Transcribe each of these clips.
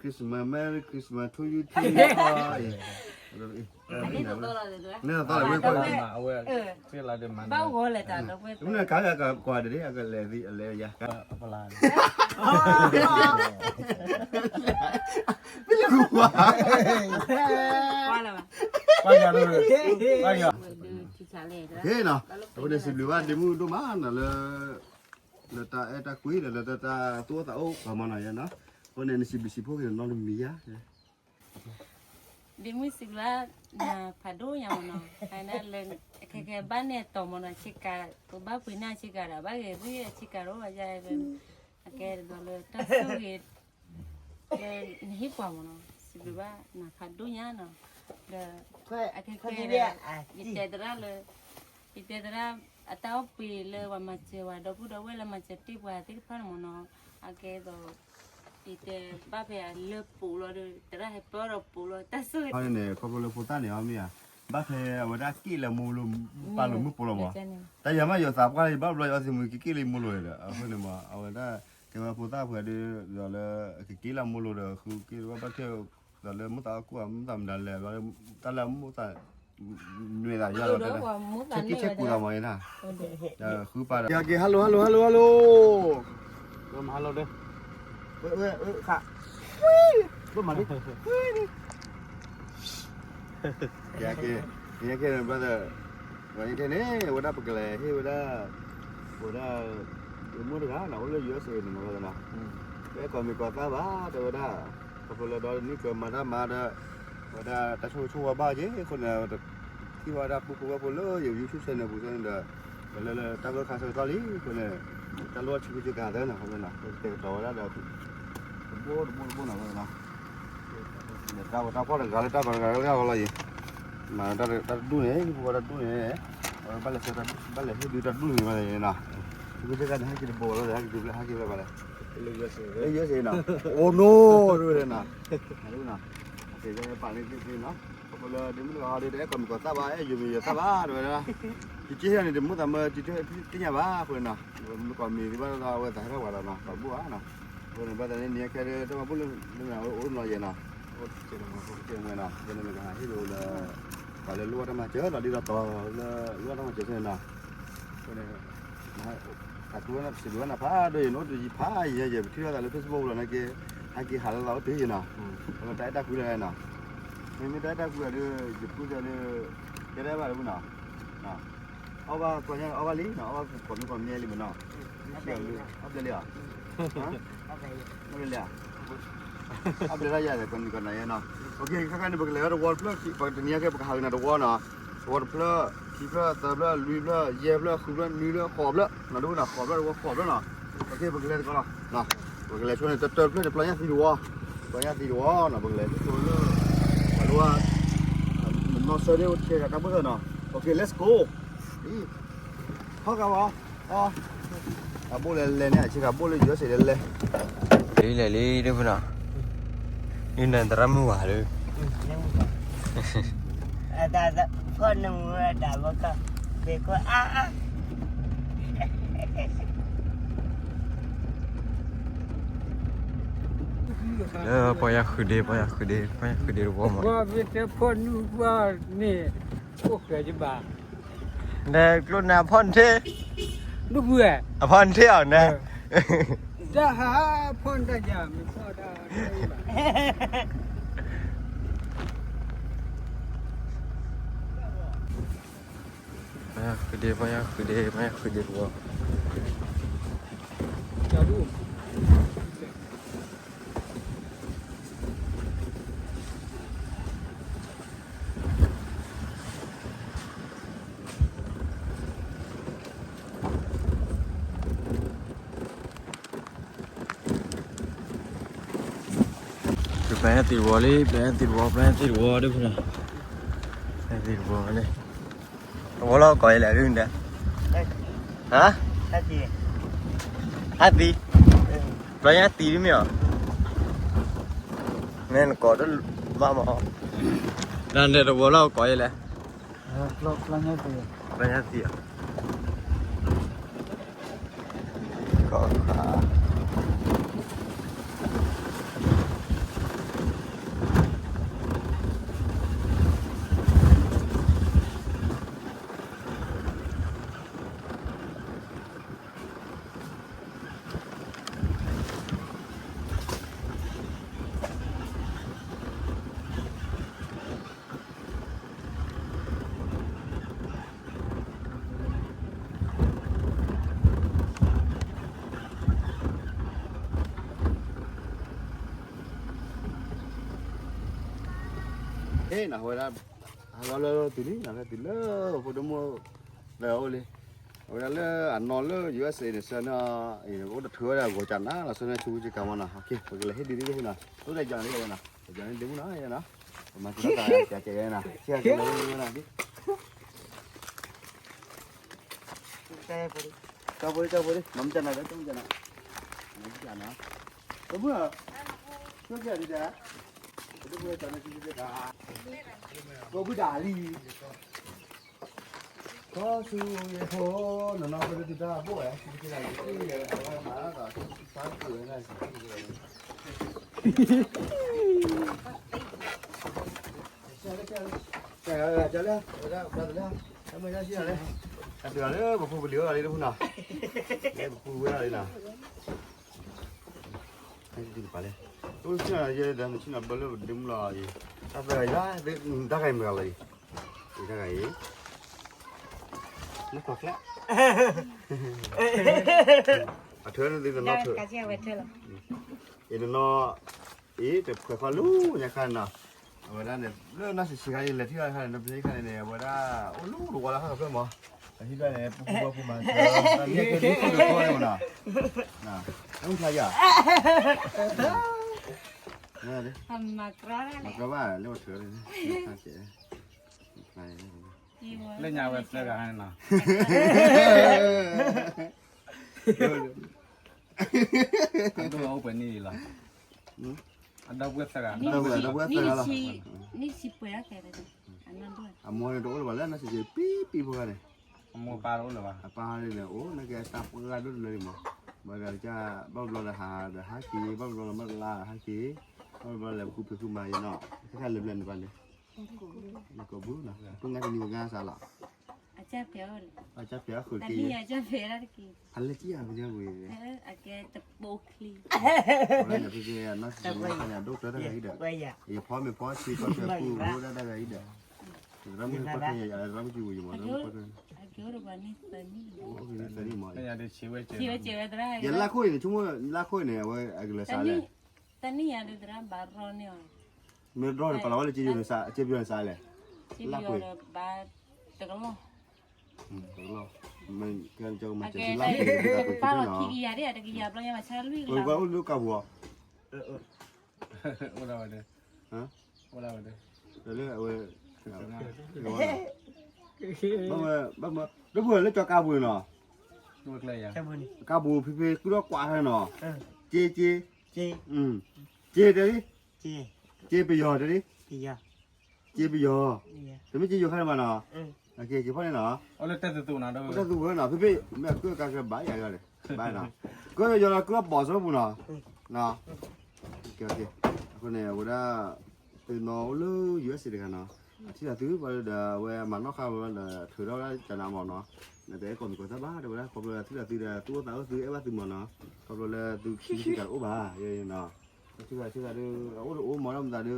Christmas, Merry Christmas to you too. န့ၣ်သီလၢဝဲကွၢ် ဘၣ်ဂီၤလဲၤတၢ်ဒီးဝဲ မ့ၢ်နကါဂၤကကွၢ်တဒ်အကလဲၤသံအလဲၤယၤ ကွၢ်လၢ ကွၢ်ယၤ ကွၢ်ယၤ အဃိန့ၣ် စံးဘျုးဘၣ်ဒ့မုၣ်ဒိၣ်မးနီၤလၢ လၢတၢ်အဲၣ်တၢ်ကွံဒီးလၢတၢ်သူၣ်အိၣ်သးအိၣ်ပှၤမးနီၤယဲနီၤ. အဃိန့ၣ် နစံးဘျုးစံးဖှိၣ်က့ၤနီၤလၢမံၤယါ ဒ့မုၣ်စံးဘျုးနၤဖးဒိၣ်ညါမးနီၤ, လၢခဲကဲဘၣ်န့ၣ်အတီၤမးနီၤ, ဆ့ကၤ ပဘၣ်ပှ့ၤန့ၢ်ဆ့ကၤဒီး ဘၣ်ဂဲၤသံအဆ့ကၤဒီး ဘၣ်ယါ အကဲဒီးလၢတၢ်ဆိၣ်ဂ့ၤ လၢနဟ့ၣ်ပှၤမးနီၤ, စံးဘျုးဘၣ်နၤဖးဒိၣ်ညါနီၤ, ဒီး အခဲကဲဒီး ယတဲသရၣ်လၢ ယတဲသရၣ် အတၢ်အိၣ်ပှ့ၤလၢပှၤမၤစၢၤပှၤဒီပုၢ်ဒီဝဲၢ်လၢမၤစၢၤတ့ၢ်ပှၤသ့ၣ်တဖၣ်န့ၣ်မးနီၤ, အကဲသိး ယတဲဘၣ်ဖဲအလၢပူၤလီၤဒီး သရၣ်ဟဲပၢဒီးပူၤလီၤ တၢ်ဆိၣ်ဂ့ၤန့ၣ် ခီဖျိလၢဖိသၣ်န့ၣ်အီၤမ့ၢ်ဧါ, ဘၣ်ဖဲအဝဲဒၣ်က့ၣ်လၢမိၢ်လိၤ ပာ်လိာ်မုၢ်ပိလီၤမး, တၢ်ယၤမးယီၤသးပှၢ်လၢယဘၣ်ဘျီယအီသံးမူ ကက့ၣ်လၢမိၢ်လိၤဒီး အဃိန့ၣ်မး အဝဲဒၣ် ကဲဝဲဖိသၣ်ဖဲဒီး ဒီးလၢ ကက့ၣ်လၢမိၢ်လိၤဒီး ဃုက့ၣ်ဘၣ်ဘၣ်ထဲ ဒီးလၢမိၢ်သးအီၣ်ကူၣ်အမုၢ်သးမတၤလဲၣ် တၢ်လၢအမိၢ်သး နွဲၣ်သးယါလီၤတဲ, ဆဲက့ဆဲကူသးမးအံၤနၤ, ဃုပာ်ဒီး က့ၤ hello hello hello hello, မၤ hello ဒီး ဝဲဝဲဝဲခါ ဘၣ်မၤဒ် ကဲကဲ ကဲ brother, ဝဲန့ၣ် ဝဲဒၣ်ပကလဲၤဟ့ၣ်ဝဲဒၣ် ဝဲဒၣ် မိၢ်တဂၤနီၤ အိၣ်လၢ ယူအက်စ့ န့ၣ်နီၤ ဝဲနီၤ, တအဲၣ်ကိးမံၤကိးသၣ်ဘၣ် တဲဝဲဒၣ် ခီဖျိလၢဒီနံၣ်ကမၤတၢ်မၤဒီး ဝဲဒၣ်တၢ်ဆိၣ်ဂ့ၤဆိၣ်ဝါဘၣ်က့ၤ အဃိန့ၣ် ထံၣ်ဝဲဒၣ်ပုၢ်ဖိဝဲၢ်ဖိလၢယ YouTube channel ပူၤသ့ၣ်န့ၣ်ဒီး လၢလၢတၢ်ဂိၢ်ခါဆၢကတီၢ်လံ အဃိန့ၣ် တၢ်လိၣ်ဘၣ်ထံခ့ကၤသၢနီၤ အဃိန့ၣ် တဲကတီၤဝဲဒၣ်ဒီး တဘိတဘိတဘိနီၤ ဒီးတၢ်ဂီၤတၢ်ဖီၣ်တဂၤလၢတၢ်ဂီၤတဂၤလၢတၢ်ဂီၤလီၤအံၤ, မ့ၢ်တၢ်တဒူၣ်န့ၣ် ပဝဲတၢ်ဒူၣ်န့ၣ် ဘၣ်လဲၤဟ့ၣ်ဒုးတၢ်ဒူၣ်န့ၣ်နီၤ, သုကစၢ်ကါန့ၣ် ဟဲက့ၤတဘိလီၤ ဟဲက့ၤဒုးဖျဲၣ်ဟဲက့ၤဖျဲၣ်ဘၣ်လဲၣ်, လၢ ယူအက်စ့ နီၤ, အိၣ်နိ ဒ်ဝဲဒၣ်နီၤ, ပာ်န့ၣ်သ့ၣ်သ့ၣ်နီၤ, ခီဖျိလၢဒ့မုၣ်တဂၤဟီဒ် တအဲၣ်ကိးမံၤကိးသၣ်ဘၣ် အဲၣ်ယိၤမံၤယိၤသၣ်ဘၣ် တဲဝဲဒၣ်, ယက့ဟ့ၣ်န့ၣ် တမုၣ်သးမၢတံၤတသ့ၣ်ညါဘၣ် အဃိန့ၣ်နီၤ, မ့ၢ်ကိးမံၤသ့ၣ်ဘၣ်ဒီး အဝဲသးဟဲထီၣ်ပှၤဒီးနီၤ ပှၤဘိၣ်ဧါနီၤ, အဃိန့ၣ် ဘၣ်သးန့ၣ် နံၤခဲဒီး တၢ်မၤဘူၣ်လၢနၤအိၣ်နီၤယဲနီၤ, အိၣ်တကဲမ့ၢ်နီၤ, အဃိန့ၣ် နကဟးဟ့ၣ်လိာ်လၢ ပှၤလၢလိၣ်ဘၣ်တၢ်မၤစၢၤလီၤ ဒ်သိးတီၤလၢလိၣ်ဘၣ်တၢ်မၤစၢၤန့ၣ်နီၤ, အဃိန့ၣ် အဃိန့ၣ် စံးဘျုးဘၣ်နၤဖးဒိၣ် ယနအိၣ်တယံၤဖးယံၤယဲ ပထံၣ်လိာ်သးလၢ Facebook ပူၤလီၤနာ်က့ ဟဲက့ၤဟးလိာ်သးအိၣ်တ့ၢ်ယဲနီၤ, အဃိန့ၣ် တၢ်အဲၣ်တၢ်ကွံလၢနၤ, မ့မ့ၢ်တၢ်အဲၣ်တၢ်ကွံအီၤဒီး ယပုၢ်သးဒီး ကဲဒၣ်ဘၣ်တပူၤနီၤ, အီၣ်ဘၣ်ကျီညါ အီၣ်ဘၣ်လံနီၤ, အီၣ်ဘၣ်ကိးမံၤကိးမံၤလံမ့ၢ်နီၤ, အီၣ်ဘျဲၣ်လံဧါ, အီၣ်ဘျဲၣ်လံဧါ, အီၣ်ဘျဲၣ်တၢ်ယၤဒီး ကိးနံၤကိးနၤယဲနီၤ, ခါခါန့ၣ် ပကလဲၤဝဲတဝီတဖျၢၣ် ပတနံၤအံၤကဲ ပကဟးဂီၤနၤတဝီနီၤ, တဝီတဖျၢၣ် ခံဖျၢၣ် သၢဖျၢၣ် လွံၢ်ဖျၢၣ် ယဲၢ်ဖျၢၣ် ဃုဖျၢၣ် နွံဖျၢၣ် ဃိးဖျၢၣ် နီၤဒ်နီၤ ဃိးဖျၢၣ်တဝီ ဃိးဖျၢၣ်နီၤ, ပကလဲၤတကီလီၤ, ပကလဲၤဆိန့ၣ် တၢၢ်တဖျၢၣ်န့ၣ် ပျီညါသံတဝီ, ပျီညါသံတဝီနီၤ ပကလဲၤဆိလၢ ပှၤလၢ မနီၢ်ဆၢဒ့အိၣ်ထဲဂၤတၢ်ဘိၣ်သၢနီၤ, okay let's go, ဟီၣ်ကဝီၤ, အဘိၣ်လဲၤလဲၤန့ၣ် အဆ့ကၤဘိၣ်လၢ ယူအက်စ့ လဲၤလဲၤ, လဲၤလံလဲၤလံ ဒ်ဖုနီၤ, နနသရၣ်မုၣ်ဝၤလၢ လၢပှၤယၤဃုာ်ဒ့ ပှၤယၤဃုာ်ဒ့ ပှၤယၤဃုာ်ဒ့တဝီမး, ဝဲဖဲဖီၣ်နုၢ်ဘၣ်န့ၣ် အိၣ်ဃဲးယဘၣ်, ဒီးကျိနၤအဖီၣ်နထ့ၣ်, ဒူၣ်ဖုဧၢ, အဖီၣ်နထ့ၣ်အီၤနၤ, တၢ်ဟးဖီၣ်နတၢ်ယၤ မ့ၢ်ဖီၣ်တၢ်ဃုာ်ဒ့ ပှၤယၤဃုာ်ဒ့ ပှၤယၤဃုာ်ဒ့တဝီ ပျဲသံတဝီလံ ပျဲသံတဝီ ပျဲသံတဝီဒ်ဖုနီၤ, ပျဲသံတဝီလံ, တဝီလီၤကိးယလဲၣ်ဒ်န့ၣ်, ဟါ, ဟါသံ, ပျဲညါသံဒ်မ့ၢ်အီၤ, မ့ၢ်နကိးတဘၣ်မး, နၤန့ၣ်တဝီလီၤကိးယလဲၣ် ပျဲညါသံဧါ, ကီၢ်ခါ, ဟဲနၤ အဝဲဒၣ် ဟးလီၤလၢတုၤလံ နၤလၢတုၤလၢ ဖိဒိၣ်မိၢ် သၢအိၣ်လံ အဝဲဒၣ်လၢအနီၢ်လၢ ယူၢ်အဲစ့ န့ၣ် ဆၢန့ၣ် အိၣ်တထုးဝဲဒၣ်ဂီၤကနၤ လီၤဆၢန့ၣ် ဆူကကၤမနီၤ ပကလဲၤဟ့ၣ်ဒုးဒုးဖိနီၤ အိၣ်တၢ်ကီန့ၣ်နီၤ တကီန့ၣ်ဒုးမနီၤ နီၤ ပမၤတၢ်ကကဲနီၤ ဆဲကဲနီၤ ကၠီဖိ ကၠီဖိ မၤမတၤနၤ မၤမတၤနၤ မၤမတၤနၤ တမုၢ် ဆိကဲဒ်ဒၣ် တမုၢ် ကၠီန့ၣ် ကဘုဒၣ်လံ ခီဆူယဖိ နနီၢ်ဖိလၢသုတၢ်ဘိၣ်ဝဲ သုက့ၤလၢယက့ၤ အဝဲမၤလၢကီး ဖးကိၣ်ဝဲဒၣ် ကလၢ ကလၢ ကလၢ အတုၤလၢပဖိပလံၤဝဲလီၤလံတဖုနီၤ လၢပဖိဝဲလီၤလံနီၤ ပလဲ အိၣ်ဆ့ၣ်နီၤ ယဲဒၣ်နဆ့ၣ်နီၤဘၢလၢပဒ့မုၢ်လီၤအံၤ တၢ်သၢဂၤအံၤ တၢ်ဂၤအံၤမ့ၢ်ဂၤလီၤအံၤ တၢ်ဂၤအံၤ နကွၢ်ဖျါ အထၢနသ့ၣ်နနီၢ်ထၢ အံၤနနီၢ် အံၤတခွဲးခီလူညါခါနီၤ အဝဲဒၣ်န့ၣ် လၢနီၢ်ဆံးဆံးခါအံၤ လဲၤထံၣ်အီၤခါန့ၣ် နပျဲခါန့ၣ်န့ၣ် အဝဲဒၣ် အိၣ်လူတဝီလၢခါကဖျၢၣ်မး အဟံၣ်ဘၣ်န့ၣ် ပူၤပူၤပူၤမၤ တၢ်မ့ၢ်ကဲဒ်သိးတခီန့ၣ်မးနီၤ အုၣ်ဖျါယၤ မၤကြၢဘၣ်လၢဝဲထုး လၢညါဝဲသၢဂၤဟဲနီၤ အဒိၣ်အိၣ်ပှဲၤနံၣ်လံလီၤ အဒီပုၢ်ဝဲၢ်သၢဂၤ အမိၢ်န့ၣ်တအိၣ်လၢၤဘၣ်လၢနီၢ်ဆံးဆံး ပံပံဖိဂၤန့ၣ် အမိၢ်ပၢ်တအိၣ်လၢၤဘၣ် အပၢ်ဟီန့ၣ် အိၣ်နာ်က့တၢ်ပှၢ်ဒိၣ်တလၢန့ၣ်မး ဘၣ်ဒီး ဘၣ်ဘျီဒီးဟးဒီးဟးက့ၤ ဘၣ်ဘျီဒီးမ့ၢ်တလါဟးက့ၤ ဘၣ်ဘျီလဲၤပကူဖံးဃုမၤယဲနီၤ ခဲခါလဲၤဘျဲၣ်န့ၣ်ဘၣ်န့ၣ် နကိးဘုနီၤ ပငါတနံၤဝဲငါစးလီၤ အကၢ်ဖဲးအီၤ အကၢ်ဖဲးအီၤဃုာ်က့ၤ တနံၣ်အကၢ်ဖဲးဒၣ်တက့ၤ ဖးလဲၢ်ကံၣ်အါပကဝ့ၤ အကဲတပိာ်ချံ ဖဲဖဲနီၢ်စံးန့ၣ် အဒိၣ်တၢ်တဂၤအံၤဒီး ယဖီမ့ၢ်ဖီဆံးကီၢ်ထွဲပူၤ အိၣ်ဒၣ်တၢ်ဂၤအံၤဒီး သရၣ်မုၣ်ပီၢ်ထွဲယၤ သရၣ်မုၣ်ကံဝူၤယမၤ သရၣ်မုၣ်ပီၢ်ထွဲ အိၣ်က့ၤသၢနံၣ်မး ယလါခိၣ်အံၤန့ၣ် ဆိကမိၣ်လါခိၣ်အံၤန့ၣ် အဝဲအကလဲၤစးလဲၣ် တနံၣ်ယၤဒုးသရၣ်ဘၣ်ရီန့ၢ်အီၤ မ့ၢ်ရီန့ၣ် ပလီၤဝဲလၢက့ယိၤန့ၣ် က့ပယီၤန့ၣ်စးလဲၣ် လါပှဲၤ ဘၣ်တကလီၢ် တကလီၢ် မ့ၢ်ကဲကမၤစၢၤလါပှဲၤ ပၢ်လီၤခံကယၤဒ်အတကယၤဘျီညါမးဆါလွံၢ်ကလီၢ် အိၣ်လၢကါပူၤ အိၣ်ဒၣ်ဝဲဒၣ် အိၣ်ဒၣ်ဝဲဒၣ် လၢအဝဲ ဘၣ်မၢ ဘၣ်မၢ ဒ်ပှၤလၢကၠီကါပူၤနီၤ ကါပူၤဖံဖံ ကူၣ်ထီၣ်ကွၢ်ဖဲနီၤ က့က့ က့တဲလံ က့ပယီၤတဲလံ က့ပယီၤ တမ့ၢ်က့ယိၤခါန့ၣ်ဘၣ်နီၤ က့က့ဖီၣ်န့ၣ်နီၤ အိၣ်တၢ်သူဝဲနီၤ ဖံဖံ မ့ၢ်အကူၣ်ကါကဘၣ်ယၤဂၤန့ၣ် ဘၣ်နီၤ ကၢယီၤလီၤကူၣ်ဘီၣ်စၢဖှိၣ်ပူၤနီၤ အဃိန့ၣ် အဝဲဒၣ် သုနီၢ်အိၣ်လၢ ယူၢ်အ့ၣ်စ့ၣ် တဂၤနီၤ အထံၣ်လီၤသုဘၣ်ဒီး အဝဲမၤနီၣ်ဃာ်ဝဲဒီး ထုးထီၣ်ဝဲဒၣ်ကနးမးနီၤ နတအဲၣ်ကိးမံၤကိးသၣ်ဘၣ် တဲဝဲဒၣ် ခီဖျိလၢထံၣ်လီၤသုဒီး သူၣ်အိၣ်သးအိၣ် သုအဲၣ်ဘၣ်သုမးနီၤ ခီဖျိလၢသုခံဆံကၤတအိၣ်ဘၣ် နီၤ ထံၣ်သးထံၣ်သးဒီး အအိၣ်တအိၣ်မးဒီးမတၤဒီး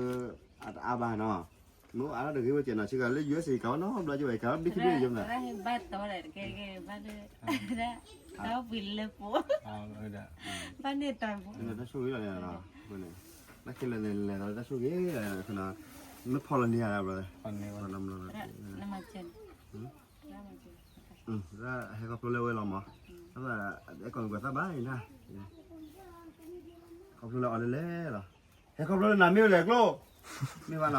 အတအါဘၣ်နီၤ မ့ၢ်အါထီၣ်တဂ့ၤဝဲကဲနီၤ ဆံကၤလၢ ယူၢ်အ့ၣ်စ့ၣ် ကၤဝဲနီၤ ဘျီက့ဝဲ ကၤဘ့ၣ်ခံဘ့ၣ်ယဲမတၤ ဘၣ်တီဒီး တကဲကဲ ဘၣ်လၢ တၢ်ပှ့ၤလၢပှိၤ ဘၣ်န့ၢ်တၢ်ပှ့ၤ တၢ်ဆိၣ်ဂ့ၤလီၤန့ၣ် တၢ်ခဲလၢာ်န့ၣ် လဲၤဒီးတၢ်ဆိၣ်ဂ့ၤ မ့ၢ်ဖီၣ်လီၤန့ၢ်ယၤ brother နမၤစၢၤ ဟဲခီဖျိလၢဝဲလီၤမး အဲၣ်ကိးမံၤကိးသၣ်ဘၣ်အံၤနၤ ခီဖျိလၢအီၤလၢလဲၣ်လီၤ ဟဲခီဖျိလၢနၤမ့ၢ်ဝဲလဲၣ်ကျိ မ့ၢ်ဘၣ်နီၤ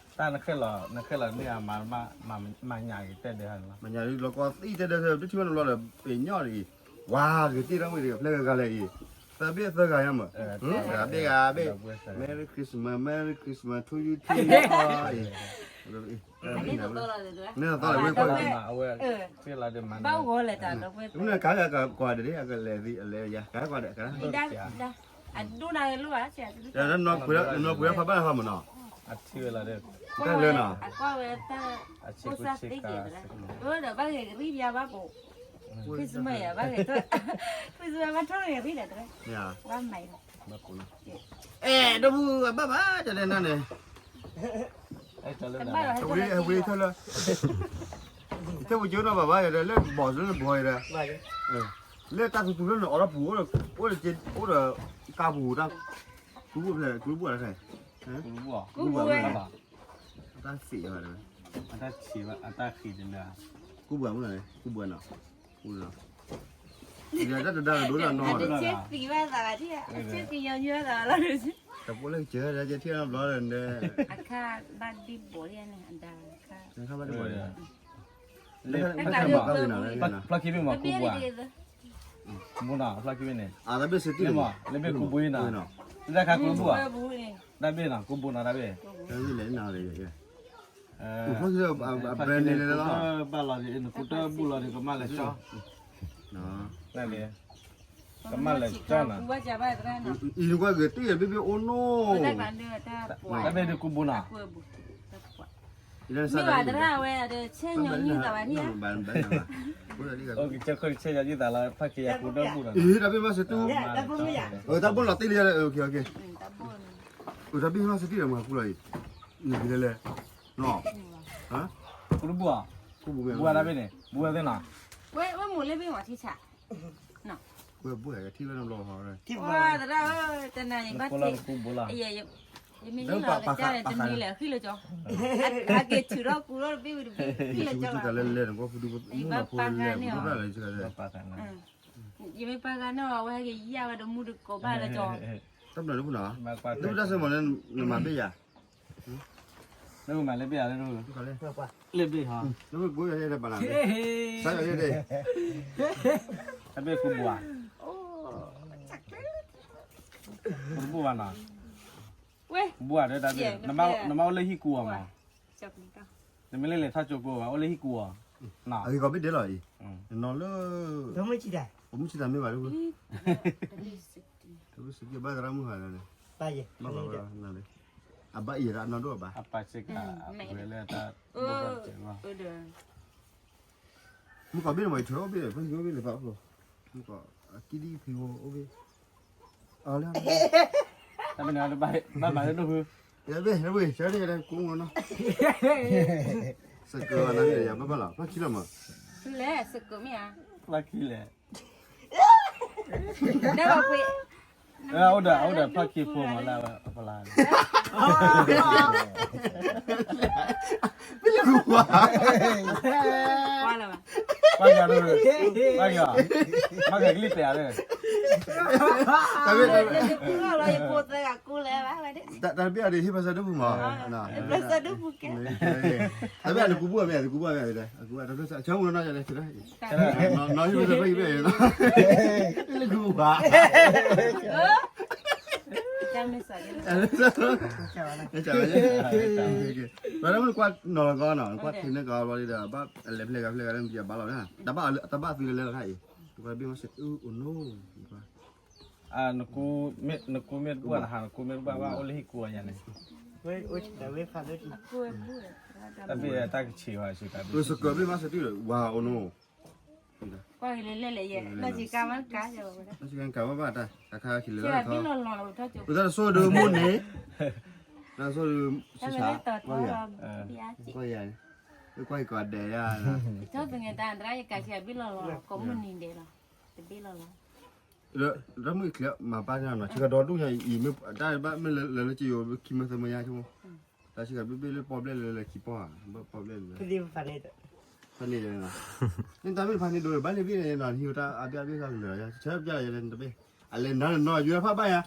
တၢ်နခဲလီၤ နခဲလီၤန့ၣ် မၤညၣ်ဂ့ၤတဲဒၢး မၤညၣ်ဂ့ၤလီၤကီသံတဲဒၢး တထံၣ်ဘၣ်နဘျီဒီး ပညီၣ်ဒ်အံၤ ဝါ ဂ့ၤတ့ထီၣ်ဝဲဒီး ဖျဲၣ်ဂၤဂၤလဲၣ်အံၤ သၢဘ့ၣ်သၢဂၤညါမး ဂၤဘ့ၣ်ဂၤဘ့ၣ် Merry Christmas Merry Christmas to you too အံၤ န့ၣ်သီလၢဝဲ ဘၣ်ဂီၤလဲၤတၢ်ဒီး မ့ၢ်ကၤကွၢ်ဒီး အကလဲၤသံအလဲၤယၤ ကၤကွၢ်ဒီး ကၤ အဒိနၤလၢဘၣ် နီၢ်ပှ့ၤဖးဘၣ်ဟီမးနီၤ အထံဝဲလီၤဒီး တၢ်လၢနီၤ အကွၢ်ဝဲတၢ် ကိးစၢ်သ့ကဲၤတရၢ ဒီးဘၣ်ဂ့ၤကရံၣ်ယါဘၣ်ကိး Christmas ယါ ဘၣ်ဂ့ၤ Christmas ဘၣ်ထီၣ်ဂ့ၤကရံၣ်ဒီးတရၢ ဘၣ်မၤ အဲ ဒီပုၢ်ဝဲၢ်ဘၣ်ဘၣ် တၢ်လဲၣ်နၤန့ၣ် အဝဲထၢၣ်လၢ ထဲပကၠိနီၤဘၣ်ဘၣ်ယၤဒီး လၢဘီၣ်လၢဘီၣ်ယၤဒီး လၢတၢ်သူသူလၢနအိးထီၣ်ပူၤ အိၣ်ဒီးကါပူၤတၢ် ကျူဘိၣ်ဖျဲၣ် ကျူဘိၣ်တၢ်ထဲ ကူဘူၣ်အီၤ, ကူဘူၣ်ဝဲ, အတၢ်သ့ၣ်ဘၣ်, အတၢ်ဆံးဘၣ် အတၢ်ဃံးတလၢ, ကူဘူၣ်အီၤမ့ၢ်လီၤ, ကူဘူၣ်အီၤနီၤ, ကူလီၤ, တၢ်တဒါတဒိလီၤနီၤ, အတဆ့သံဘၣ်သးဘၣ်ထံၣ်, အဆ့သံယီၤညွဲသးလီၤ, တပိၣ်လၢကစၢၢ် ကထံၣ်နီတဘျီဒီး, အခါဘၣ်ဒံးဘိးလံန့ၣ်, အခါဘၣ်ဒံးဘိးလံ, ဖျီၣ်ခံဘ့ၣ်မး ကူဘူၣ်အီၤ, ဖျီၣ်ခံဘ့ၣ်န့ၣ်, လၢဘ့ၣ်ကူဘူၣ်အံၤနီၤ, လၢတၢ်ခါကူဘူၣ်အီၤ, တၢ်ဘ့ၣ်နီၤ ကူဘူၣ်နီၤ တၢ်ဘ့ၣ်, ဖျီၣ်ခံဘ့ၣ်လီၤ, နကူတၢ်ဘူၣ်လီၤန့ၣ် ကမၣ်လဲၤကၠီ, ကမၣ်လဲၤကၠီနီၤ, အံၤနကွၢ်ဂ့ၤတ့ၢ်ဘ့ၣ်ဘ့ၣ်အိၣ်နီၤ, တၢ်ဘ့ၣ်ဒုးကူဘူၣ်နီၤ, မ့ၢ်ဘၣ်တရၣ်ဝဲဒီး ဆဲးညီနုၢ်သးဘၣ်ထံၣ်ဧါ, အိၣ်ကစၢၢ်ခိၣ်ဆဲးညီနုၢ်သးလီၤ ဖျီၣ်ခံယၤကူတၢ်ဘူၣ်နီၤ, အံၤတၢ်ဘ့ၣ်မးစတူ, တၢ်ဘူၣ်လီၤတ့ၢ်လံ, တၢ်ဘ့ၣ်မးစတူဒီးမၤကူလီၤအံၤ, နကလဲၤလဲၤ, ကူတဘူၣ်အီၤ, ဘူၣ်ဝဲတၢ်ဘ့ၣ်န့ၣ် ဘူၣ်ဝဲသ့ၣ်နီၤ, ဝဲမိၢ်လၢဘ့ၣ်မၤထံဆး, ဝဲဘူၣ်ယၤထံၣ်ဝဲနီတဘျီ, သရၣ်ဧၢ, တနၤယဘၣ်ထံၣ်, ယမ့ၢ်ဟ့ၣ်လီၤကစၢ်န့ၣ် တနံၤလဲၣ် ဃံလၢကၠီ, အက့ၤထုးထီၣ်ကူထီၣ်တဘ့ၣ်ဝံၤတဘ့ၣ် ဃံလၢကၠီလီၤ, ယဘၣ်ပာ်ဂၤန့ၢ်အီၤ, ယမ့ၢ်ပာ်ဂၤန့ၢ်အီၤ အဝဲဟဲက့ၤယၢ်ဝဲဒီးမူတကိးဘၣ်လၢကၠီ, တၢ်ဘျုးလၢပူၤနီၤ, တၢ်ဘျုးတၢ်စဲမီၤန့ၣ် နမၤဘ့ၣ်ယၤ နမၤလၢဘ့ၣ်ယၤလၢ, လၢဘ့ၣ်ဟီ, နမ့ၢ်ကူယၤဒဲးဘၣ်လၢ, စးယၤဒဲး, တၢ်ဘ့ၣ်ကူဘူၣ်ဧါ, ကူတဘူၣ်ဘၣ်နီၤ, ဘူၣ်ဧါဒီးတၢ်ဘ့ၣ်, နဘၣ်အိၣ်လၢဟံၣ်ကူအီၤမး, နမ့ၢ်လၢလဲၤထီၣ်ကၠိကိဘၣ် အိၣ်လၢဟံၣ်ကူအီၤ, အဂ့ၤကီးဘ့ၣ်ဒဲးလီၤအံၤ, နလၢ, ပမုၢ်ဆံတၢ်မ့ၢ်ဘၣ်လၢ, ဘၣ်သရၣ်မုၣ်ဟးလၢ, အဘၣ်အံၤရၣ်နီၢ်ဒိၣ်အဘၣ်, အပာ်စ့ကၤ, ဝဲလၢတၢ်, မုၢ်ကီးဘ့ၣ်န့ၣ်မ့ၢ်ယထုးအိၣ်ဘ့ၣ်, ဖဲယိဘ့ၣ်န့ၣ်သးအိၣ်ဖျိ, မုၢ်ကီးအကံၣ်ဒံၣ်ဖံဂိၢ်အိၣ်ဘ့ၣ်, အီၤလၢ, တၢ်မ့ၢ်န့ၣ်ဘၣ်မၤလၢဒိၣ်ဖု, ယဘ့ၣ်, ယဘ့ၣ်, ဆၢန့ၣ်ယဒဲးကူမနီၤ, စကၢၤဘၣ်နၤယဘၣ်ဘၣ်လီၤ ဖျီၣ်ခံလီၤမး, ဖျီၣ်ခံလီၤ, အိၣ်ဒီး အိၣ်ဒီးဖျီၣ်ခံဖိမးလၢအပလၢ်, မ့ၢ်လၢကူဝါ, ပှၤက, ပှၤက, မၤကကလံၣ်တဲာ်ဧါ, တၢ်ဘ့ၣ်, တၢ်ဘ့ၣ်အဒုးဟ့ၣ်ဖျီၣ်စၢဒိၣ်ပူၤမး, တၢ်ဘ့ၣ်အဒုးကူဘူၣ်အမဲာ် ကူဘူၣ်အမဲာ်, ဆၢမုၢ်နီၤ, နီၤဟ့ၣ်ဖျီၣ်စၢဖျီၣ်အံၤဘ့ၣ်, လၢကူဝါ ဘၣ်လၢမ့ၢ်ကွၢ်နီၤလီၤကီနီၤ ကွၢ်ထံန့ၣ်ကီဘျီဒီး ဘၣ်လဲၤဖျဲၣ်ဂၤဖျဲၣ်ဂၤလၢမံၤဘၣ်လီၤ, တဘၣ်သုလၢလၢခါအံၤ, ကွၢ်ဘ့ၣ်မ့ၢ်စ့ၢ်အုၣ်အိၣ်နိၣ်, နကူမ့ၢ်တဘူၣ်နဟး နကူမ့ၢ်တဘူၣ်ဘၣ် အိၣ်လၢဟံၣ်ကူအီၤညါန့ၣ်, တၢ်ဘ့ၣ်တၢ်ကဆံးဘၣ် စကၢၤဘ့ၣ်မ့ၢ်စ့ၢ်အုၣ်ဝါအိၣ်နိၣ် ကွၢ်က့ၤလဲၤလဲၤလဲၤယဲ လီၢ်ဆံးကါမ့ၢ်တကါယဲဘၣ်ဝဲဒၣ်, လီၢ်ဆံးကါကါဘၣ်ဘၣ်တၢ် တခါခံလဲၤလီၤထီၣ်ကၠိ, ပတၢ်တဆိဒီးမိၢ်န့ၣ်, တၢ်တဆိဒီးဆံးဆါ, ကွၢ်ယၤ, ကွၢ်ယၤ, ကွၢ်ယၤကီးဒဲးယၤ, တဆိသငဲးတၢ် တရၣ်ယကးဆံးဘ့ၣ်လီၤလီၤ ကိးမုၢ်နံၤဒဲးလီၤ, တဘ့ၣ်လီၤလီၤ, တၢ်မုၢ်ချံမၤပၢ်န့ၣ်နီၤ ဆံးကဒီးဒူၣ်ညါအံၤ မ့ၢ်တၢ်ဘၣ်မ့ၢ်လၢလၢလၢကယိၤခံမၢသၢမၢယါဆိ တၢ်စံးကဘ့ၣ်ဘ့ၣ်လၢပီၣ်ဘျဲၣ်လၢလၢခံပီၢ်ဧါ ဘၣ်ပီၣ်ဘျဲၣ်လၢ, ဖးန့ၣ်, န့ၣ်တၢ်ဘ့ၣ်ဖးန့ၣ်ဒိၣ်ဘၣ်လၢဘ့ၣ်န့ၣ်နီၤ ဟံၣ်တၢ်အဘ့ၣ်အဘ့ၣ်ဃါကလၢာ် ဆၢပျၢ်လၢယဲလၢနတဘ့ၣ်, အလဲၤနၤနီၤ ယွၤဖးဘၣ်ယၤ,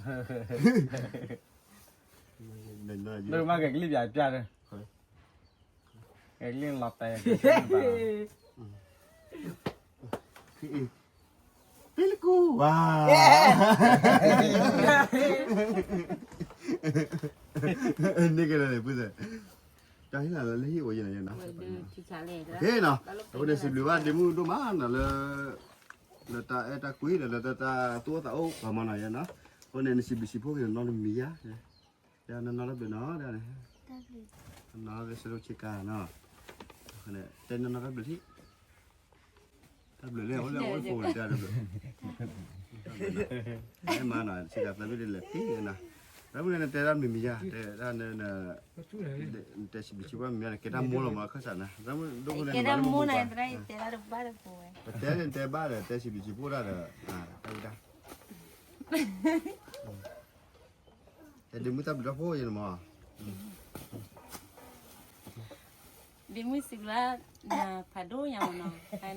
လၢမၤကကလံၣ်ပျၢ်ပျၢ်န့ၣ် ကလံၣ်လီၤတဲာ် ပ့လၢကူဝါ, န့ၣ်ကဲလၢန့ၣ် ပုၢ်သ့ၣ်, တၢ်ဟ့ၣ်လီၤလၢဟံၣ်အိၣ်ယဲၢ်န့ၣ်, အဃိန့ၣ် စံးဘျုးဘၣ်ဒ့မုၣ်ဒိၣ်မးနီၤလၢ, လၢတၢ်အဲၣ်တၢ်ကွံဒီးလၢတၢ်သူၣ်အိၣ်သးအိၣ်ပှၤမၤနီၤယဲနီၤ, အဃိန့ၣ် နစံးဘျုးစံးဖှိၣ်က့ၤနီၤတမံၤယါ, နီၤနီၤတဘျုးနီၤ, နီၤလၢဆၢဒိၣ်ဆ့ကၤနီၤ, တဲနီၤနီၤတဘျုးထံၣ် တၢ်ဘျုးလၢအအိၣ်လၢအအိၣ်ဖိတၢ်တဘျုး, မၤနီၤ စံးတၢ်သးဘ့ၣ်တလဲၤတ့ၢ်နီၤ, တၢ်မုၢ်န့ၣ်နတဲတၢ်မံၤမံၤယါ တဲတၢ်န့ၣ်, နတဲစံးဘျုးစံးဖှိၣ်မံၤမံၤန့ၣ် ကဲတၢ်မိၢ်လီၤမးခၢၣ်စးနၤ, တၢ်မုၢ်ဒိၣ်ဖိန့ၣ်မၤလၢမုၢ်ပှၢ်, ပတဲန့ၣ်တဲဘၣ်ဒီး တဲစံးဘျုးစံးဖှိၣ်တၢ်ဒီး, တၢ်ဝံၤတၢ် ယဒ့မုၣ်တၢ်ဘျုးတၢ်ဖှိၣ်ယဲန့ၣ်မး, ဒ်မုၢ်စံးဘျုးနၤဖးဒိၣ်ညါမ့ၢ်နီ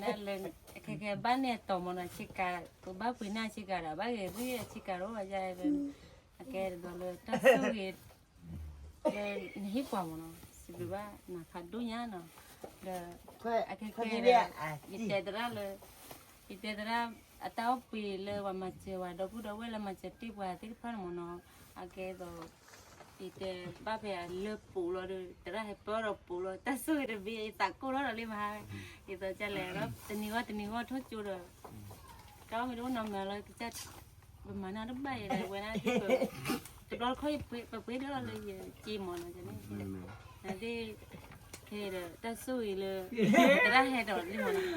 ၤ, လၢ ခဲကဲဘၣ်န့ၣ်အတီၢ်မ့ၢ်နီၤ, ဆ့ကၤ ပဘၣ်ပှ့ၤန့ၢ်ဆ့ကၤဒီး ဘၣ်ဂ့ၤဂ့ၤဆ့ကၤဒီး ဘၣ်ယါဒီး အကဲဒီးလၢတၢ်ဆိၣ်ဂ့ၤ လၢနဟ့ၣ်ပှၤမ့ၢ်နီၤ, စံးဘျုးဘၣ်နၤဖးဒိၣ်ညါနီၤ, ဒီး အခဲကဲဒီး ယတဲသရၣ်လၢ ယတဲသရၣ် အတၢ်အိၣ်ပှ့ၤလၢပှၤမၤစၢၤပှၤ ဒီပုၢ်ဒီဝဲၢ်လၢမၤစၢၤတ့ၢ်ပှၤသ့ၣ်တဖၣ်န့ၣ်မ့ၢ်နီၤ, အကဲသိး ယတဲဘၣ်ဖဲအလၢပူၤလီၤဒီး သရၣ်ဟဲပၢဒီးပူၤလီၤ တၢ်ဆိၣ်ဂ့ၤတဘ့ၣ် ယသးကိၢ်ထီၣ်ဒီးလံမဟါ, ယသးကလဲၣ် တနံၤဂီၢ်တနံၤဂီၢ်ထိၣ်ကၠိဒီး တၢ်အိၣ်မ့ၢ်တအိၣ်နီတမံၤလၢ ကစၢ် ပမၤန့ၢ်တဘၣ်ယဲဒီး ဝဲဒၣ် တဘျီတခီၣ် ပပှ့ၤဒီးလၢယက့မ့ၢ်နီၤ, န့ၣ် ခဲဒီး တၢ်ဆိၣ်ဂ့ၤလၢ သရၣ်ဟဲဒီးလံမ့ၢ်နီၤ,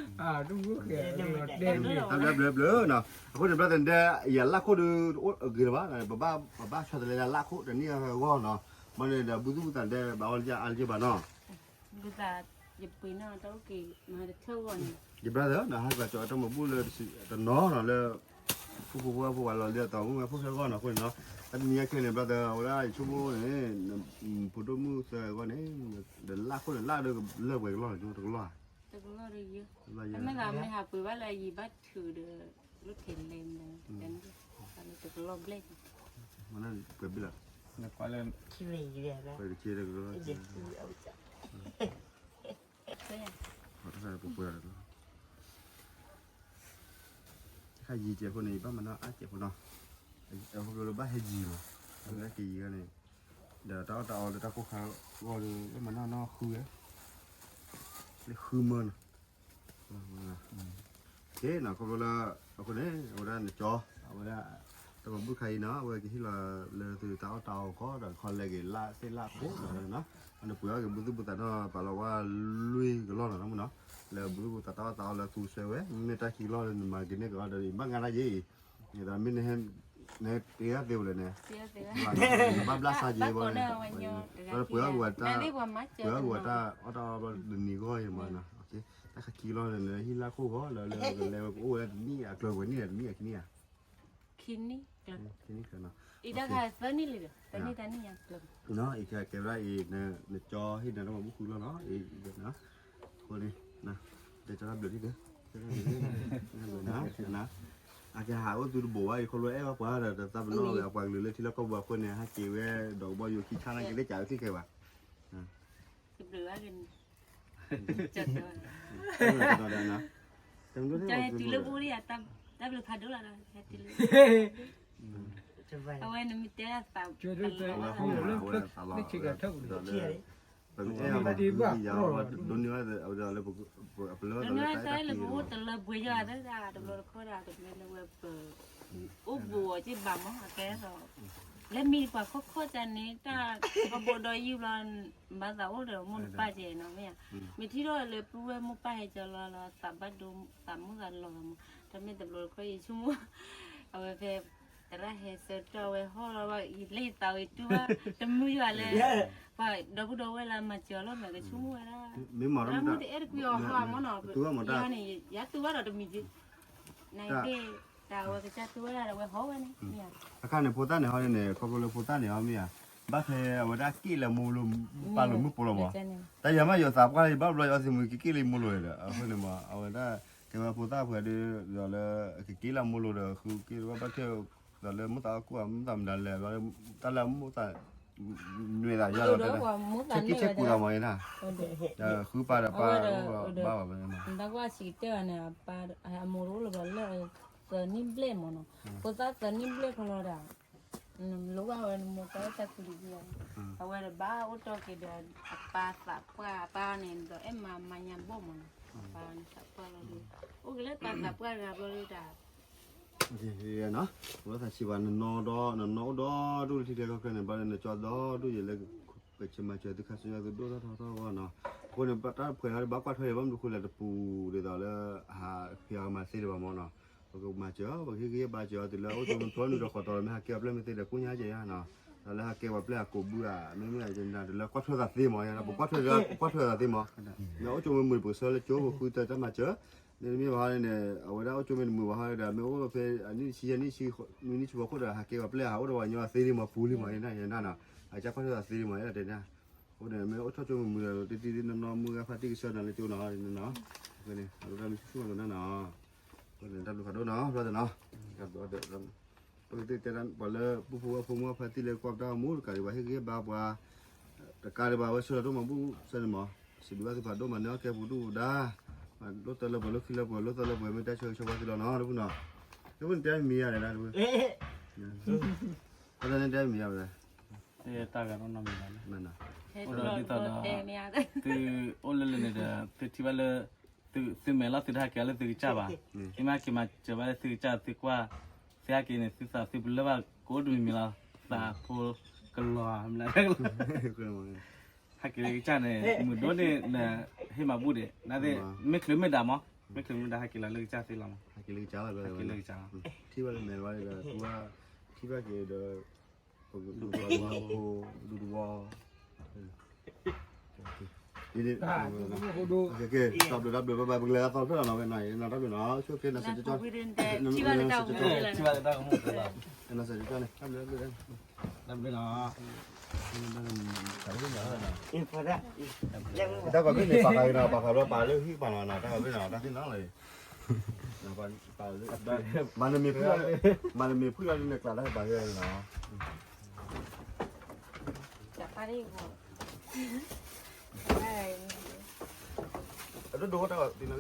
တၢ်ဘျုးဘျုးဘျုးနီၤ, အဃိန့ၣ် ဘျီသန့ၣ် ယလၢ်ခိၣ်ဒီး အိၣ်ဂ့ၤလၢၤဘၣ်, ပဘၣ်ဆီတလဲလၢလၢ်ခိၣ်တနံၣ်အဂီၢ်နီၤ, မ့ၢ်န့ၣ်ဒီး ဘုသူၣ်ဘုသးဒဲး ဘၣ်အီၣ်လၢအါလၢၤဘၣ်နီၤ ဘုသး ယပှ့ၤနီၣ်တၢ်အိၣ်က့ၤ မၤတထၢၣ်ဂီၢ်န့ၣ်, ယဘျီသ့ၣ်နီၤ ဟဲက့ၤကၠီၤတၢ်မၤဘူၣ်လၢ တနီၤနီၤလၢ ဖုဖိဝဲဖိဝဲလီၤလၢအတီၢ်မုၢ်ဝဲဖိၣ်ဃဲဂီၢ်နီၤအဃိန့ၣ်နီၤ, တၢ်တနံၤညါခဲန့ၣ် ဘျီသ့ၣ် အဝဲဒၣ်ယဆိကမိၣ်န့ၣ် ဖိဒိၣ်မုၣ်သၢဂီၢ်န့ၣ် ဒီးလၢ်ခိၣ်န့ၣ် လၢ်ဒီးလၢပှဲၤကလီၢ်န့ၣ် တကလီၢ်ဧါ, တကလီၢ်ဒီးယဲ, မ့ၢ်သးမ့ၢ်ဟးပှ့ၤဘၣ်လၢအယံၤဘၣ်ထုးဒီး လိၣ်ထဲလဲၣ်မ့ၢ် တကလီၢ်ဘျဲၣ်, မ့ၢ်ပှဲၤဘံၣ်လီၤ, ပှဲၤတက့ၢ်တကလီၢ် ပှဲၤပှဲၤ တခါယံၤကဲးအဃိန့ၣ် ယဘၣ်မၤနီၣ်အါကဲးအဃိနီၤ, အဃိဘျီလၢဘၣ်ဟဲယံၤမး, အဝဲက့ၤယံၤန့ၣ်, ဒီးတၢ်အီၣ်တၢ်အီလၢတၢ်ကိၢ်ခါဂီၢ်ဒီး ဘၣ်မၤနီၣ်နီၣ်ဃုဝဲ, လၢဃုမၢနီၤ, ကဲနီၤ ခီဖျိလၢ အဃိန့ၣ် အဝဲဒၣ်နကၠီ အဝဲဒၣ် တၢ်မၤဘူၣ်ခါအံၤနီၤ အဝဲကဟ့ၣ်လီၤလၢသုတၢ်အီၣ်တၢ်အီအဂီၢ်ဒီး ခီလဲက့ၤလၢသ့ၣ်လၢခိၣ်နီၤ, နပှ့ၤအီၣ်က့ၤဘူၣ်သူၣ်ဘူၣ်သးနီၤ ပာ်လီၤဝဲလွံၢ်ကလီၢ်နီၤမ့ၢ်နီၤ, လၢဘူၣ်သူၣ်ဘူၣ်သးတၢ်အီၣ်တၢ်အီလၢသူဆှၢဝဲ မ့မ့ၢ်တၢ်ခံကလီၢ်လၢနမၤက့ၤန့ၢ်က့ၤအီၤဒီး ဘၣ်ငါတၢ်ယဲအံၤ, မ့ၢ်နဟဲတ့အီၣ်သ့ဝဲလဲၣ်န့ၣ်, နဘၣ်ဘျၣ်ဆါက့ၤဘၣ်, ပှ့ၤအီၣ်က့ၤဝဲတၢ် ပှ့ၤအီၣ်က့ၤဝဲတၢ်အီၣ်တၢ်အီဘျီတနံၤဂီၢ်အံၤမးနီၤ, တၢ်ခံကလီၢ်န့ၣ် ဟံၣ်လၢခိၣ်ဂီၢ်လၢလၢကလဲၤဝဲကအိၣ်ဝဲတနံၣ်အကျၢၤဝဲန့ၣ်တနံၣ်အခံနံၣ်ဧါ ခံနံၣ်, ခံနံၣ်ကျၢၤနီၤ, အံၤတၢ်ခါသၢနံၣ်လံဒီး သၢနံၣ်တၢ်နံၣ်ညါကျၢၤ, အံၤကဲဝဲဒၣ်အံၤ နကၠီဟ့ၣ်နၤတၢ်မၤဘူၣ်ဃုလီၢ်နီၤ, အဃိန့ၣ် တဲကၠီတၢ်ဘျုးဒ်ဒီး အကဟးအိၣ်သုတဘိးဘၣ်အံၤ ခီဖျိအဲၣ်ဘၣ်ပှၤဒီး တသးပနီၣ်ဝဲအပှၤကလုာ်လၢထံလီၢ်ကီၢ်ပူၤအဃိန့ၣ် ဟဲက့ၤဝဲဒီးကဘီယူၤခံဆါနာ်က့ၤလၢကးဝဲသ့ၣ်ခဲဘၣ် တဘျုးဘၣ်က့ၤန့ၣ်, ကၠီတုၤလၢပအိၣ်ဒံးယၤ တၢ်ဘျုးဖးဒိၣ်လီၤဒီး ဟဲတုၤလၢ အဝဲနမ့ၢ်တဲဒၣ်သး ပမ့ၢ်အဲၣ်အီၤဒ်ယၤ ဒိးန့ၢ်ဝဲဒၣ်လၢပအိၣ်တလၢပှဲၤယၤသၢဒၣ် တဘျီတခီဒၣ် တဘျီလၢဝဲပ အိၣ်ဘူးအီၤက့ၤဘၣ်မး အကဲသိး လဲၤမံပှၤခီၣ်ခီၣ်ကန့ၣ် တၢ်ထီဘိဒီးယုၢ်ဘျီ ဘၣ်သးအိၣ်ဒီးမိၢ်တပၢ်ကဲနီၤ မ့ၢ်ဧါ, မ့ၢ်ထံၣ်ထီၣ်လၢပုၢ်ဝဲၢ်မိၢ်ပၢ်ဟဲကၠီလီၤလီၤ သးဘၣ်ဒိ သးမုၢ်သးလီၤသးမး တၢ်မ့ၢ်တဘျီတခီယဆိကမိၣ် အဝဲဖဲ သရၣ်ဟဲဆၢကတီၢ်ဝဲဟီၣ်လီၤဘၣ် ယလၢယသးဝဲတူၢ်ဘၣ် တမုာ်ယွၤလဲၣ် ပှၤဒီပုၢ်ဒီဝဲၢ်လၢမၤစၢၤအီၤလီၤ မ့ၢ်ကဆိကမိၣ်ဝဲဒၣ် မ့ၢ်မၤတၢ်မုၢ်တအဲၣ်တကွံအီၤဟီၣ်မးနီၤ ယၤန့ၣ် ယၤတူၢ်ဘၣ်ဒီးတမံၤက့ နက့ တၢ်ဝဲကစၢ်တူၢ်ဝဲဒၣ်ဒီးဝဲဟီၣ်ဝဲန့ၣ် အခါန့ၣ် ဖိသၣ်န့ၣ်ဟီန့ၣ် ခီဖျိလၢဖိသၣ်န့ၣ်ဟီမ့ၢ်ဧါ, ဘၣ်ဖဲအဝဲဒၣ်က့ၣ်လၢမိၢ်လိၤ ပၢ်လိၤမုၣ်ဖိလီၤမး, တၢ်ယၤမးယသးပှၢ်လၢယဘၣ်ဘျီယအီသံးမူ ကက့ၣ်လၢမိၢ်လိၤဒီး အဃိန့ၣ်မး အဝဲဒၣ် ကဲဝဲဖိသၣ်ဖုးဒီး ဒီးလၢကက့ၣ်လၢမိၢ်လိၤဒီး ဃုက့ၣ်ဘၣ်ဘၣ်ထွဲ ဒီးလၢမိၢ်သးအီၣ်ကူၣ်အမိၢ်သးမနုၤလဲၣ် တၢ်လၢမိၢ်သး နွဲၣ်သးယၤလီၤ ဆဲးက့ၣ်ဆဲးကူသးမးယဲဒၣ် ဒီးဃုပၢ်ဒီးပၢ်ဘၣ်ဘၣ် ဘၣ်ဘၣ် တၢ်ကွၢ်ဆံးကတၢၢ်န့ၣ် အမိၢ်တအိၣ်လၢၤဘၣ်လၢ သၢနံၣ်ဘျဲၣ်မးနီၤ ဖိသၣ်သၢနံၣ်ဘျဲၣ်ဖီလီၤဒၣ် နလိၣ်ဘၣ်ဝဲနမိၢ်တၢ်အဲၣ်တၢ်ကွံတဘျီ အဝဲတဘၣ်အိၣ်တီၢ်က့ၤဒီး အပၢ်သးပှၢ်အပၢ်န့ၣ် ဒီးအဲၣ်မၤမၤညါဘီၣ်မးနီၤ အပၢ်န့ၣ်သးပှၢ်လီၤဒုး အိၣ်က့ၤလၢပၢ်သးပှၢ်တဂၤဘျီဒုးတၢ် နသးဆံးဘၣ် နနီၢ်ဒီး နနီၢ်အိၣ်ဒီဒူၣ်လၢထံကျဲကီၢ်ချၢန့ၣ် ဘၣ်လၢနကၠီဒီဒူၣ်ယဲလၢ ပဆၢမၤစၢၤသုခါဆူညါသုဒိၣ်ထီၣ်ထီထီၣ်အဂီၢ်နီၤ အဃိန့ၣ် တၢ်တဖှဲးလီၤဒ်ဘၣ်ကွၢ်ထွဲဒံးဘၣ်မနုၤဃိလဲၣ် တပူၤဒ်သိးလၢ ဟးဖံးအီၤမၤသ့ဒံးဘၣ်မးနီၤ ပကမၤစၢၤ ပကဟ့ၣ်ဂံၢ်ဟ့ၣ်ဘါစၢၤအီၤ တုၤလၢအိၣ်ကၠိမုၢ်ဖျိနုာ်ဒီးဃီၤတီၤလီၤ မ့ၢ်ဟးကဲအီၤပျဲၢ်မ့ၢ်သ့ဒီး ကိညါကဲယါနီၤ ဒီးလၢဟးကဲပှၤပျဲၢ်အကိးဘုဧါ မ့မ့ၢ်တုၤလၢကွၢ်ထွဲသးသ့မး ယါ ပကွၢ်ထွဲသး ပကွၢ်ထွဲသးသ့မး မ့ၢ်အိၣ်ကၠိမုၢ်မုၢ်ပကဆှၢလၢကၠိပဃုတၢ်မၤစၢၤ မ့တမ့ၢ်ဘၣ်ဟီန့ၣ် အဝဲဒၣ်အိၣ်ကၠိမ့ၢ်တမုာ်ဘၣ်ဟီဒီး မ့ၢ်အိၣ်ဖဲအနံၣ်တဆံယဲၢ်နံၣ်ဆံ နွံနံၣ်ဆံဘၣ်ခိၣ်ဒီး ဟးကဲပှၤပျဲၢ်ဟးအိၣ်ဒီးပှၤကညီသ့လံမး ပူၤလံမး ယနၢ်ယနၢ်နီၤ အကၢ်ကွၢ်ထီၣ်သးသ့လံမး ယတဲဒၣ် အဃိန့ၣ် မ့ၢ်အိၣ်ထီၣ်ကၠိမုာ်မုာ်ဒီး တံတံနီၢ်နီၢ်မုၢ်ဂၤဖါတံၢ်ကဆှၢနၤလၢကၠိနီၤ နီၤ အဃိန့ၣ် အဒိတၢ်မ့ၢ်ဆူၣ်ဆူၣ်မးနီၤနီၤ အဃိန့ၣ် တၢ်ဘျုးဖးဒိၣ်နီၤ ဘျီသနီၤ ပကတဲပှၤလၢပူဖိဝဲဖိမုၢ်ဖါတံၢ်လၢကွၢ်ပတၢ်အိၣ်မူတကးဒံးဘၣ် ဟ့ၣ်ဂံၢ်ဟ့ၣ်ဘါပှၤ တကးဒံးဘၣ် ဝဲဆၢလီၤဒိၣ်မးဘူၣ်ဆၢန့ၣ်မး စံးဘျုးဘၣ်သုဖးဒိၣ်မး န့ၢ်အီၣ်ကဲပူၤဒူၣ်ပူၤဒါ လိၣ်တၢ်လၢပှဲၤ လိၣ်ခံလၢပှဲၤ လိၣ်သၢလၢပှဲၤ မ့ၢ်တၢ်ဆၢဂ့ၤဆၢဝါသုလီၤနီၤ တပူၤနီၤ တပူၤန့ၣ်တဲမံၤယၤလဲၣ်ဒၣ်တပူၤ အတၢ်န့ၣ်တဲမံၤယၤလဲၣ် တၢ်ဂၤနီၢ်နီၢ်မံၤလီၤ အိၣ်ဒီးဒ်သိးဒီး သုအိၣ်လၢလၢန့ၣ်ဒီး သုထံၣ်ဘၣ်လၢ သုမဲာ်လီၤ သုတဟဲက့ၤလၢသုကစၢ်ဘၣ် သုမ့ၢ်ဟဲက့ၤမၤစၢၤဘၣ်လၢသုကစၢ် သုကွၢ် သုဟဲက့ၤန့ၣ် သုသးသုပလၢၢ်ဘၣ်ကိးတမံၤမံၤလီၤ သးဖိကလီၤ ဟဲက့ၤလၢကစၢ်န့ၣ် မုာ်ဒိၣ်န့ၣ် ဟ့ၣ်မၤဘူၣ်ဒံး နသ့ၣ် မ့ၢ်ချုးမ့ၢ်ဒၣ်မး မ့ၢ်ချုးမ့ၢ်ဒၣ် ဟဲက့ၤလီၤလၢကစၢ်သ့လီၤမး ဟဲက့ၤလၢကစၢ်လီၤ ဟဲက့ၤလၢကစၢ် ထံၣ်ဘၣ်လၢမဲာ်ဝဲဒီး ထံၣ်ဘၣ်က့ၤဒီး ပကဒူၣ်ဝီ ဒူၣ်ဝီ တၢ်ဘျုးတၢ်ဘျုး ဘၣ်ဘၣ် ပကလဲၤသီဖျၢၣ်လီၤနီၤ ဝဲနီၤ နီၤတၢ်ဘျုးနီၤ ဆိၣ်က့ၤ နီၤစဲးကၠီ ထံၣ်ဘၣ်လၢတၢ်ကမူၣ် နီၤစဲးကၠီန့ၣ် တၢ်ဘျုးတၢ်ဘျုး တၢ်ဘျုးနီၤ တၢ်ကီဘ့ၣ်န့ၣ် ပာ်ဃာ်က့ၤနီၤ ပာ်ဃာ်ဘျီပာ်လၢဟံၣ်ပာ်လီၤနီၤ တၢ်ကီဘ့ၣ်နီၤ တၢ်သ့ၣ်နီၤလီၤ မၤနမံၤဖုၣ်လီၤ မၤနမံၤဖုၣ်လီၤဒ်န့ၣ် ကျးတၢ်ကပာ်ဃာ်နီၤ အဒိဒိတၢ်သ့ၣ်နီၤ